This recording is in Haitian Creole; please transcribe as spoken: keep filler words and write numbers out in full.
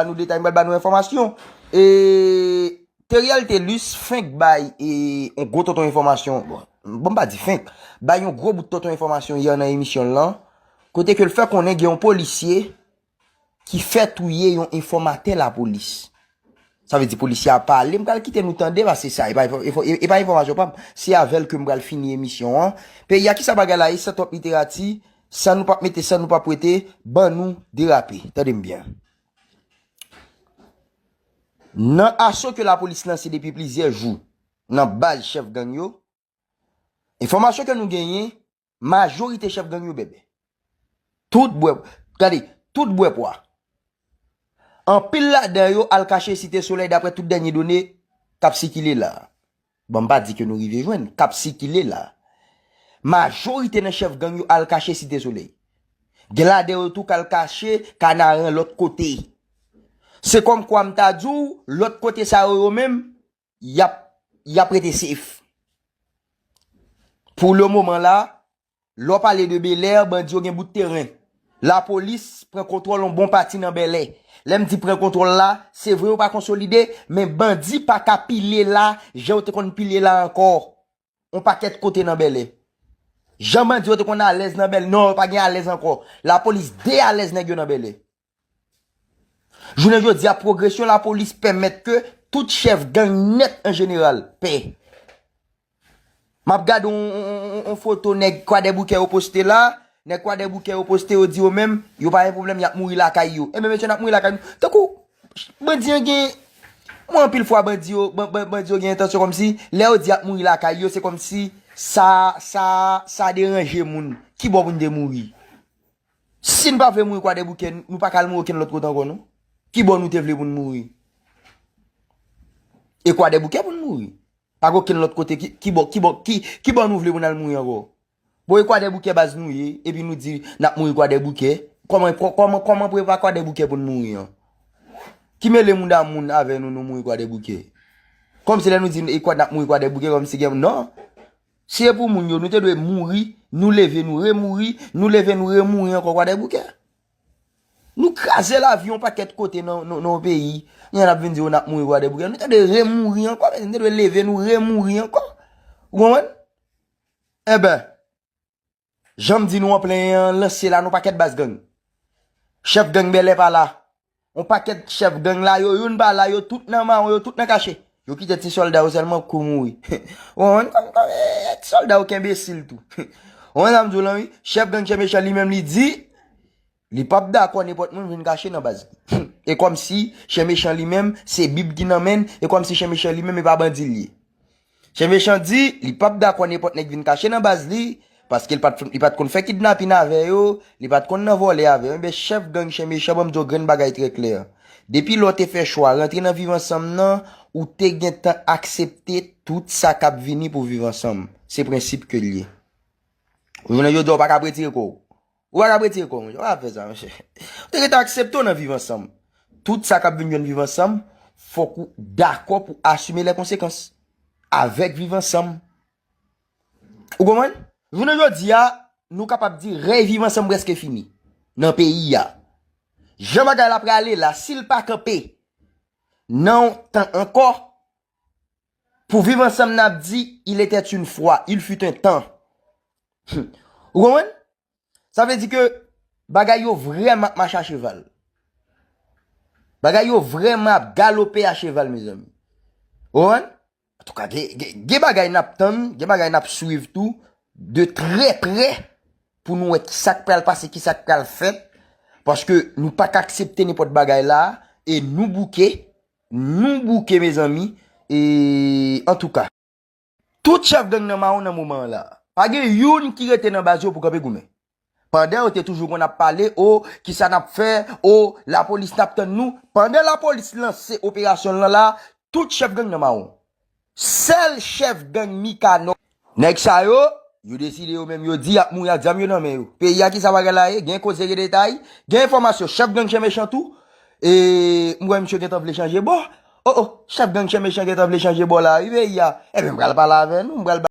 ba nou detay, m pral ba nou enfòmasyon. E Teriel Thelus fenk bay e, yon gwo tonton enfòmasyon. Bon, bon, m pa di fenk. Bay yon gwo bout tonton enfòmasyon yè nan emisyon l lan. Kote ke l fè konnen gen yon polisye ki fè touye yon enfòmatè lapolis. Sa vle di polisye a pale, m pral kite nou tande, paske sa, e pa, e pa enfòmasyon pa m, se avè l ke m pral fini emisyon an. Peyi a, kisa bagay la ye, san twòp literati, san nou p ap mete, san nou p ap wete, ban nou derape. Tande m byen. Nan aso ke lapolis lanse depi plizyè jou nan baz chèf gang yo, enfòmasyon ke nou genyen, majorite chèf gang yo bèbè. Tout bwè, gade, tout bwè pwa. Anpil ladan yo al kache Site Solèy, daprè tout dènye done k ap sikile la. Bon, m pa di ke nou rive jwenn, k ap sikile la. Majorite nan chèf gang yo al kache Site Solèy. Gen ladan yo tou k al kache Kanaran lòt kote. Se kòmkwa m ta di w, lòt kote sa yo, yo menm, y ap, y ap rete safe. Pou le moman la, lè w pale de Bèlè, bandi yo gen bout teren. Lapolis pran kontwòl yon bon pati nan Bèlè. Lè m di pran kontwòl la, se vre yo pa konsolide, men bandi pa ka pile la, jan yo te konn pile la ankò. Yon pakèt kote nan Bèlè. Jan bandi yo te konn alèz nan Bèlè, non, yo pa gen alèz ankò. Lapolis dealèz nèg yo nan Bèlè. Jounen jodi a, pwogresyon lapolis pèmèt ke tout chèf gang nèt an jeneral pè. M ap gade yon, yon, yon, yon foto nèg Kwadèboukè yo poste la. Nèg Kwadèboukè yo poste, yo di yo menm, yo pa gen pwoblèm, y ap mouri lakay yo. Enben, mesye, n ap mouri lakay nou. Tankou, bandi an gen, mwen, anpil fwa, bandi yo, ban-, ban-, bandi yo gen entansyon kòmsi, lè yo di y ap mouri lakay yo, se kòmsi sa, sa, sa deranje moun. Ki bò pou n te mouri? Si n pa vle mouri Kwadèboukè, nou pa ka al mouri okenn lòt kote ankò, non. Ki bò nou te vle pou n mouri? E Kwadèboukè pou n mouri. Pa gen okenn lòt kote ki, ki bò, ki bò, ki, ki bò nou vle pou n al mouri ankò? Bon, e Kwadèboukè baz nou ye, epi nou di n ap mouri Kwadèboukè. Kòman, kò-, kòman, kòman pou e pa Kwadèboukè pou n mouri an? Ki mele moun a moun avè nou, nou mouri Kwadèboukè? Kòmsi lè nou di e kwa n ap mouri Kwadèboukè, kòmsi gen, non. Si e pou moun yo, nou te dwe mouri, nou leve, nou remouri, nou leve, nou remouri ankò Kwadèboukè. Nou kraze lavi yon pakèt kote nan, nan, nan yon peyi. Kounye a n ap vin di yo n ap mouri Kwadèboukè. Nou te dwe remouri ankò, men nou te dwe leve, nou remouri ankò. Ou konprann? Enben, jan m di nou an plen an, lanse la nan pakèt baz gang. Chèf gang Bèlè pa la. Yon pakèt chèf gang la, yo youn pa la, yo tout nan mawon, yo tout nan kache. Yo kite ti sòlda yo sèlman kou mouri. Ou konprann? Kòm, kòm, eh, ti sòlda yo ki enbesil tou. Ou konprann sa m di w lan, wi? Chèf gang Chen Mechan li menm li di, li p ap dakò nenpòt moun vin kache nan baz li. E kòmsi Chen Mechan li menm, se Bib ki nan men l, e kòmsi Chen Mechan li menm, e pa bandi l ye. Chen Mechan di, li p ap dakò nenpòt nèg vin kache nan baz li, paske li pa t, li pa t konn fè kidnapin avè yo, li pa t konn nan vòlè avè yo. Enben, chèf gang Chen Mechan, ban m di w grenn bagay trè klè. Depi lè w te fè chwa rantre nan Viv Ansanm nan, ou te gentan aksepte tout sa k ap vini pou Viv Ansanm. Se prensip ke l ye. Jounen jodi a, ou pa ka ap retire kò w. Ou pa ka ap retire kò w, monchè. Ou pa ka ap fè sa, monchè. Ou te gentan aksepte w nan Viv Ansanm. Tout sa k ap vin jwenn Viv Ansanm, fòk ou dakò pou asime lè konsekans avèk Viv Ansanm. Ou konprann? Jounen jodi a, nou kapab di rèy Viv Ansanm prèske fini nan peyi a. Jan bagay la prale la, si l pa kanpe nan yon tan ankò, pou Viv Ansanm n ap di, il était une fois, il fut un temps. Ou konprann? Sa vle di ke bagay yo vrèman ap mache a cheval. Bagay yo vrèman ap galope a cheval, mezanmi. Ou konprann? Antouka, gen, gen, gen bagay n ap tann, gen bagay n ap swiv tou, de trè prè, pou nou wè kisa k pral pase, kisa k pral fèt. Paske nou pa ka aksepte nenpòt bagay la, e nou bouke, nou bouke, mezanmi, e antouka. Tout chèf gang nan mawon nan moman an la. Pa gen youn ki rete nan baz yo pou kanpe goumen. Pandan yo te toujou konn ap pale, o, kisa n ap fè, o, lapolis n ap tann nou. Pandan lapolis lanse operasyon l lan la, tout chèf gang nan mawon. Sèl chèf gang Mikanò. Nèg sa yo, yo deside yo menm yo di y ap mouri ak zam yo nan men yo. Peyi a kisa bagay la ye, gen koze, gen detay, gen enfòmasyon. Chèf gang Chen Mechan tou, e m wè misye gentan vle chanje bò. O, o, chèf gang Chen Mechan gentan vle chanje bò la, wi, peyi a. Enben, m pral pale avè nou, m pral